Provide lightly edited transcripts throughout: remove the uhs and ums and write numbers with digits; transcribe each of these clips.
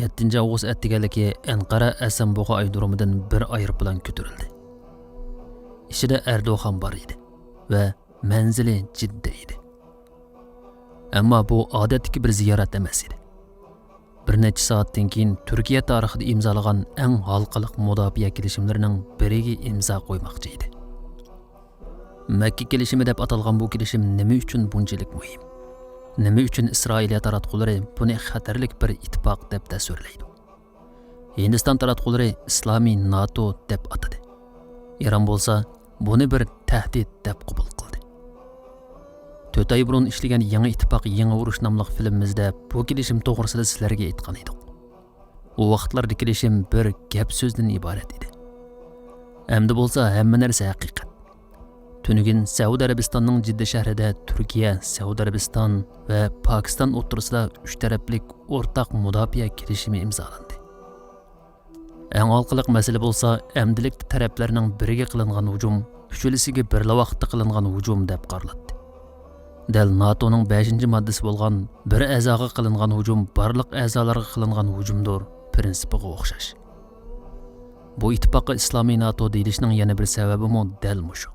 7 avgust attiganligi Anqara Esenboğa aerodromidan bir aeroplan ko'tarildi. Ichida Erdo'g'an bor edi va manzili Jidda edi. Ammo bu odatdagi bir ziyorat emas edi. Bir necha soatdan keyin Turkiya tarixida imzolagan eng halqaliq mudofaa kelishimlarining biriga imzo qo'ymoqchi edi. Makka kelishimi deb atalgan bu kelishim nima uchun bunchalik muhim? Nima uchun Isroiliya taratqullari buni xatarlik bir ittifoq deb tasvirlaydi? Hindiston taratqullari islomiy NATO deb atadi. Eron bo'lsa buni bir tahdid deb qabul qildi. 4 oy burun ishlagan Yangi ittifoq yangi urush nomli filmimizda bu kelishim to'g'risida sizlarga aytgan edik. U vaqtlarda kelishim bir gap so'zdan iborat edi. Endi bo'lsa hamma narsa haqiqat. Tünügün Saudi Arabistonning Jidda shahrida Turkiya, Saudi Arabiston va Pokiston o'rtasida uch taraflik o'rtaq mudofaa kelishimi imzolandi. Eng halqaliq masala bo'lsa, amdilikda taraflarning biriga qilingan hujum, uchalisiga birla vaqtda qilingan hujum deb qaraladi. Dal NATOning 5 moddasi bo'lgan bir a'zoga qilingan hujum barliq a'zolarga qilingan hujumdir prinsipiga o'xshash. Bu ittifoqqa islomiy NATO deyilishining yana bir sababimi dal mushu.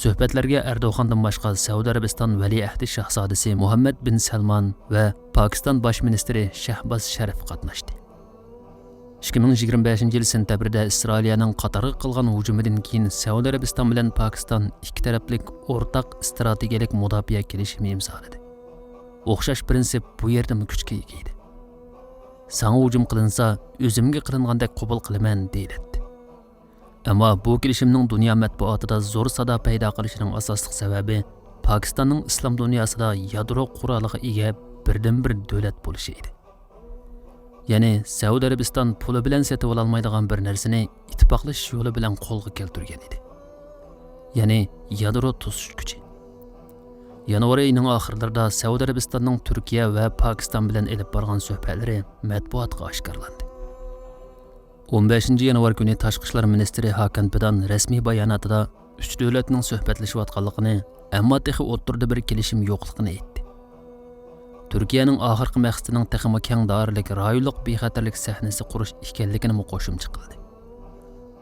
Suhbatlarga Erdo'g'andan boshqa Saudi Arabiston valiahdi shahzodasi Muhammad bin Salman va Pokiston bosh ministri Shahboz Sharif qatnashdi. 2025 yil sentyabrda Isroiliyaning Qatarga qilgan hujumidan keyin Saudi Arabiston bilan Pokiston ikki taraflik o'rtaq strategiyalik mudofaa kelishimi imzoladi. O'xshash prinsip bu yerdami kuchga ega edi. Sanga hujum qilinsa, o'zimga qilingandek qabul qilaman deyiladi. Ammo bu kelishimning dunyo matbuotida zo'r sado paydo qilishining asosli sababi Pokistonning islom dunyosida yadro quroliga ega birdan bir davlat bo'lishi edi. Ya'ni Saudi Arabiston puli bilan sotib ololmaydigan bir narsani ittifoqlashish yo'li bilan qo'lga keltirgan edi. Ya'ni yadro to'sish kuchi. Yanvar oyining oxirlarida Saudi Arabistonning Turkiya va Pokiston bilan ilib borgan suhbatlari matbuotga oshkorlandi. 15 yanvar kuni Tashqi ishlar ministri Hakan Fidan rasmiy bayonotida uch davlatning suhbatlashayotganligini, ammo texi o'ttirda bir kelishim yo'qligini aytdi. Turkiyaning oxirgi maqsadining texmi keng doiralik rayonlik bexatarlik sahnasi qurish ekanligini qo'shimcha qildi.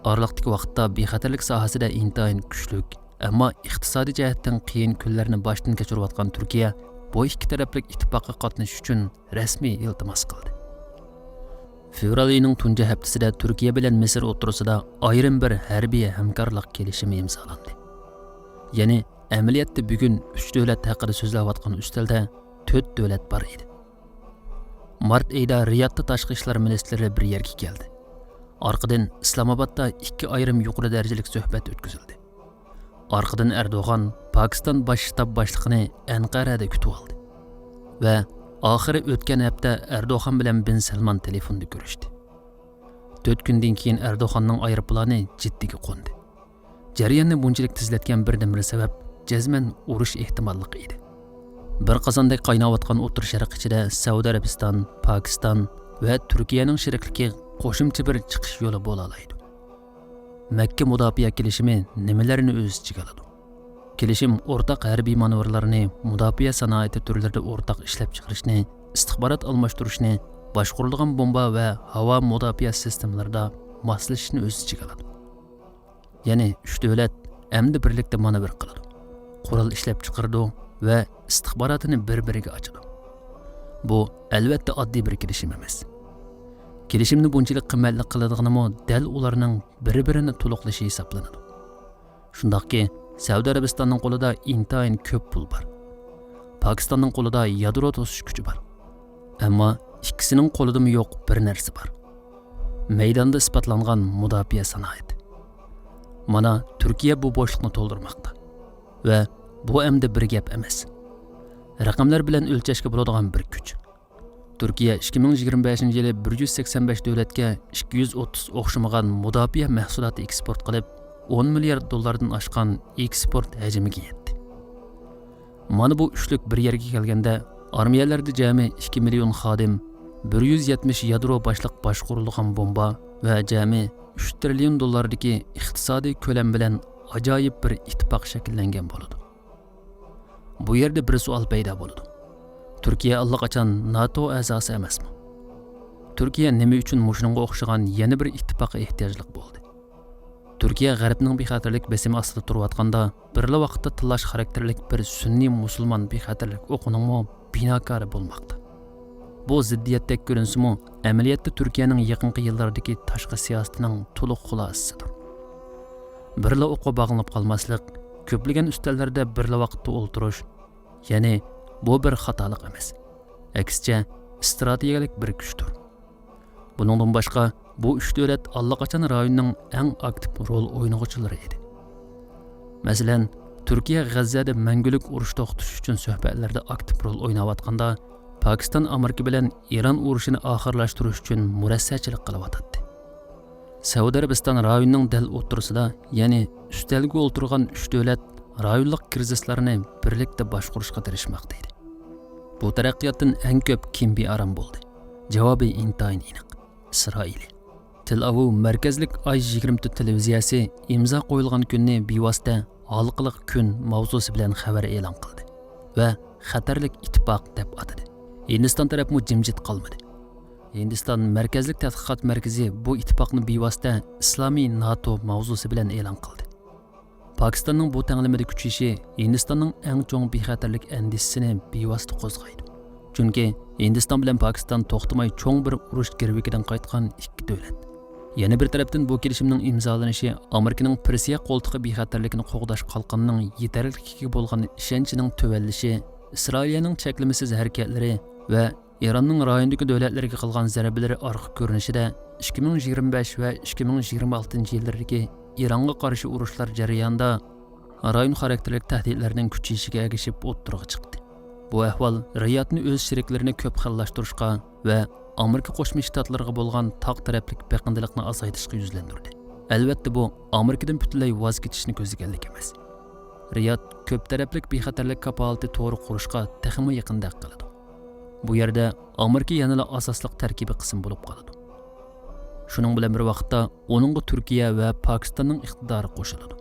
Oraliqdagi vaqtda bexatarlik sohasida intayin kuchlik, ammo iqtisodiy jihatdan qiyin kunlarni boshdan kechirayotgan Turkiya bu ikki taraflik ittifoqqa qatnashish uchun rasmiy iltimos qildi. Fevral oyining tunji haftasida Turkiya bilan Misr o'rtasida ayrim bir harbiy hamkorlik kelishimi imzolandi. Ya'ni amaliyotda bugun 3 davlat haqida so'zlayotgan ustalda 4 davlat bor edi. Mart oyida Riyodda tashqi ishlar ministrlari bir yerga keldi. Orqadan Islomobodda ikki ayrim yuqori darajalik suhbat o'tkazildi. Orqadan Erdo'g'an Pokiston bosh shtab boshlig'ini Anqarada kutib oldi. Va oxiri o'tgan hafta Erdo'g'an bilan Bin Salmon telefonda ko'rishdi. 4 kundan keyin Erdo'g'anning aeroplani Jiddiga qo'ndi. Jarayonni bunchalik tezlatgan birdan bir sabab jazman urush ehtimolligi edi. Bir qozondek qaynayotgan O'rta Sharq ichida Saudi Arabiston, Pokiston va Turkiyaning sherikligi qo'shimcha bir chiqish yo'li bo'la oladi. Makka mudofaa kelishimi nimalarni o'z ichiga oladi? Kelishim o'rtaq harbiy manevrlarni, mudofaa sanoati turlarida o'rtaq ishlab chiqarishni, istixborot almashtirishni, boshqarilgan bomba va havo mudofaa sistemalarida moslashishni o'z ichiga oladi. Ya'ni uch davlat endi birlikda manevr qiladi, qurol ishlab chiqaradi va istixborotini bir-biriga ochadi. Bu albatta oddiy bir kelishim emas. Kelishimni bunchalik qimmatli qiladiganimi dal ularning bir-birini to'liqlashi hisoblanadi. Shundaqki, Saudi Arabistonning qo'lida intayin ko'p pul bor. Pokistonning qo'lida yadro to'sish kuchi bor. Ammo ikkisining qo'lidami yo'q bir narsa bor. Maydonda isbotlangan mudofaa sanoati. Mana Turkiya bu bo'shliqni to'ldirmoqda. Va bu endi bir gap emas. Raqamlar bilan o'lchashga bo'ladigan bir kuch. Turkiya 2025 yili 185 davlatga 230 o'xshamagan mudofaa mahsuloti eksport qilib, 10 milliard dollardan oshgan eksport hajmiga yetdi. Mana bu uchlik bir yerga kelganda armiyalarda jami 2 million xodim, 170 yadro boshliq boshqarilgan bomba va jami 3 trillion dollardagi iqtisodiy ko'lam bilan ajoyib bir ittifoq shakllangan bo'ladi. Bu yerda bir savol paydo bo'ladi. Turkiya allaqachon NATO a'zosi emasmi? Turkiya nima uchun mushunga o'xshagan yana bir ittifoqqa ehtiyojliq bo'ldi? Turkiya g'arbning bexatarlik besimi ostida turayotganda birla vaqtda tillash xarakterlik bir sunniy musulmon bexatarlik o'qiningmi binokori bo'lmoqda. Bu ziddiyatdek ko'rinsimi, amaliyotda Turkiyaning yaqinqi yillardagi tashqi siyosatining to'liq xulosasidir. Birla o'qqa bog'lanib qolmaslik, ko'plagan ustallarda birla vaqtda o'ltirish, ya'ni bu bir xatolik emas, aksicha strategiyalik bir kuchdir. Buningdan boshqa bu uch davlat allaqachon rayonning eng aktiv rol o'ynag'uvchilari edi. Masalan, Turkiya G'azzada mangulik urush to'xtatish uchun suhbatlarda aktiv rol o'ynayotganda, Pokiston Amerika bilan Eron urushini oxirlashtirish uchun murassachilik qilyotdi. Saudiya Arabiston rayonning dal o'rtasida, ya'ni ustalga o'ltirgan uch davlat rayonlik krizislarni birlikda boshqarishga tirishmoqda edi. Bu taraqqiyotdan eng ko'p kim bearom bo'ldi? Javobi intayin aniq. Isroiliya. Tel Aviv markazlik Ay-24 televiziyasi imzo qo'yilgan kunni bevosita halqiliq kun mavzusi bilan xabar e'lon qildi va xatarlik ittifoq deb atadi. Hindiston tarafmi jimjit qolmadi. Hindiston Markazlik Tadqiqot markazi bu ittifoqni bevosita Islomiy NATO mavzusi bilan e'lon qildi. Pokistonning bu tanglimada kuchayishi Hindistonning eng cho'ng bexatarlik andishisini bevosita qo'zg'aydi. Chunki Hindiston bilan Pokiston to'xtamay cho'ng bir urush girvikidan qaytgan ikki davlat. Yana bir tarafdan bu kelishimning imzolanishi Amerikaning Persiya qo'ltig'i bexatarlikni qo'g'dash qalqonining yetarliligiga bo'lgan ishonchining tuvanlishi, Isroiliyaning cheklamasiz harakatlari va Eronning rayondagi davlatlarga qilgan zarbalari orqa ko'rinishida 2025 va 2026 yillardagi Eronga qarshi urushlar jarayonida rayon xarakterlik tahdidlarning kuchayishiga ergishib o'ttirg'a chiqdi. Bu ahvol Riyodni o'z sheriklarini ko'p xillashtirishga va Amerika Qo'shma Shtatlariga bo'lgan tog' taraflik beqindilikni azaytishga yuzlandirdi. Albatta bu Amerikadan butunlay voz kechishni ko'zlaganlik emas. Riyod ko'p taraflik bexatarlik kafolati to'g'ri qurishga texmi yaqinda qiladi. Bu yerda Amerika yanada asosliq tarkibiy qism bo'lib qoladi. Shuning bilan bir vaqtda uningga Turkiya va Pokistonning iqtidori qo'shiladi.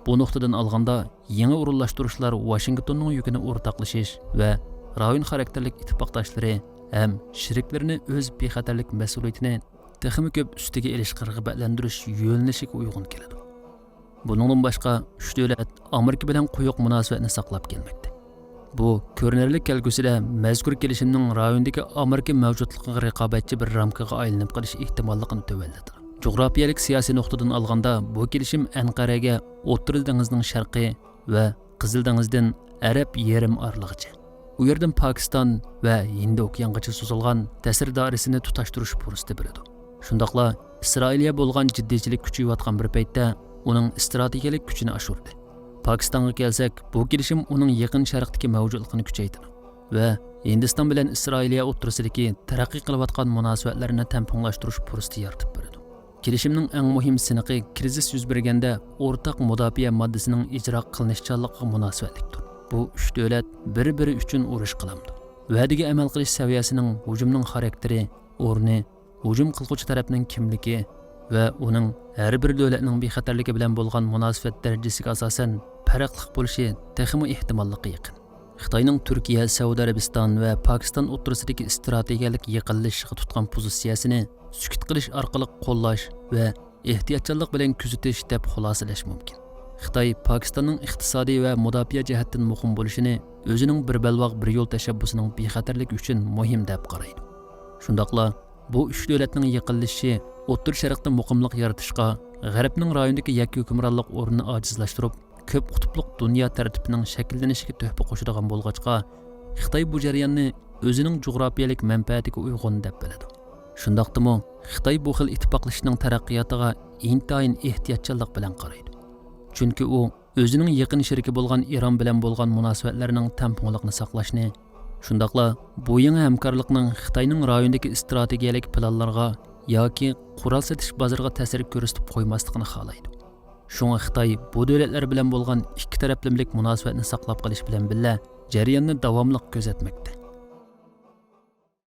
Bu nuqtadan olganda yangi o'rinlashtirishlar Washingtonning yukini o'rtoqlashish va rayon xarakterlik ittifoqdoshlari ham sheriklarini o'z bexatarlik mas'uliyatini texmi ko'p ustiga ilishga rag'batlantirish yo'nalishiga uyg'un keladi. Buningdan boshqa uch davlat Amerika bilan quyuq munosabatni saqlab kelmoqda. Bu ko'rinarli kelgusida mazkur kelishimning rayondagi Amerika mavjudligiga raqobatchi bir ramkaga aylanib qolish ehtimolligini tuvallatadi. Coğrafiyalik siyosiy nuqtadan olganda bu kelishim Anqaraga O'rta dengizning sharqi va Qizil dengizdan Arab yarim orlig'icha, u yerdan Pokiston va Hind okeangacha so'zilgan ta'sir doirasini tutashtirish fursati beradi. Shundoqla Isroiliya bo'lgan jiddiychilik kuchayotgan bir paytda uning strategiyalik kuchini oshirdi. Pokistonga kelsak, bu kelishim uning yaqin sharqdagi mavjudligini kuchaytirdi va Hindiston bilan Isroiliya o'rtasidagi taraqqiy qilayotgan munosabatlarni tamponglashtirish fursati yaratib beradi. Kelishimning eng muhim siniqi krizis yuz berganda o'rtaq mudofaa moddasining ijro qilinishchanligiga munosabatlikdir. Bu uch davlat bir-biri uchun urush qilamdi. Va'daga amal qilish saviyasining hujumning xarakteri, o'rni, hujum qilg'uvchi tarafning kimligi va uning har bir davlatning bexatarligi bilan bo'lgan munosabat darajasiga asosan farqli bo'lishi texmi ehtimolliqqa yaqin. Xitoyning Turkiya, Saudiya Arabiston va Pokiston o'rtasidagi strategiyalik yaqinlashishiga tutgan pozitsiyasini sukut qilish orqali qo'llash va ehtiyotchanlik bilan kuzatish deb xulosalash mumkin. Xitoy Pokistonning iqtisodiy va mudofaa jihatdan muhim bo'lishini o'zining bir balvoq bir yo'l tashabbusining bexatarligi uchun muhim deb qaraydi. Shundoqla bu uch davlatning yaqinlashishi O'rta Sharqda muqimlik yaratishga, G'arbning rayondagi yakka hukmronlik o'rnini ojizlashtirib, ko'p qutbliq dunyo tartibining shakllanishiga tuhfa qo'shadigan bo'lg'achqa, Xitoy bu jarayonni o'zining jo'grafiyalik manfaatiga uyg'un deb biladi. Shundoqdimi Xitoy bu xil ittifoqlashishning taraqqiyotiga intayin ehtiyotchanlik bilan qaraydi. Chunki u o'zining yaqin sheriki bo'lgan Eron bilan bo'lgan munosabatlarning tamponliqni saqlashni, shundoqla bu yangi hamkorlikning Xitoyning rayondagi strategiyalik planlarga yoki qurol satish bozoriga ta'sir ko'rsatib qo'ymasligini xohlaydi. Shunga Xitoy bu davlatlar bilan bo'lgan ikki taraflamalik munosabatni saqlab qolish bilan birga jarayonni davomli kuzatmoqda.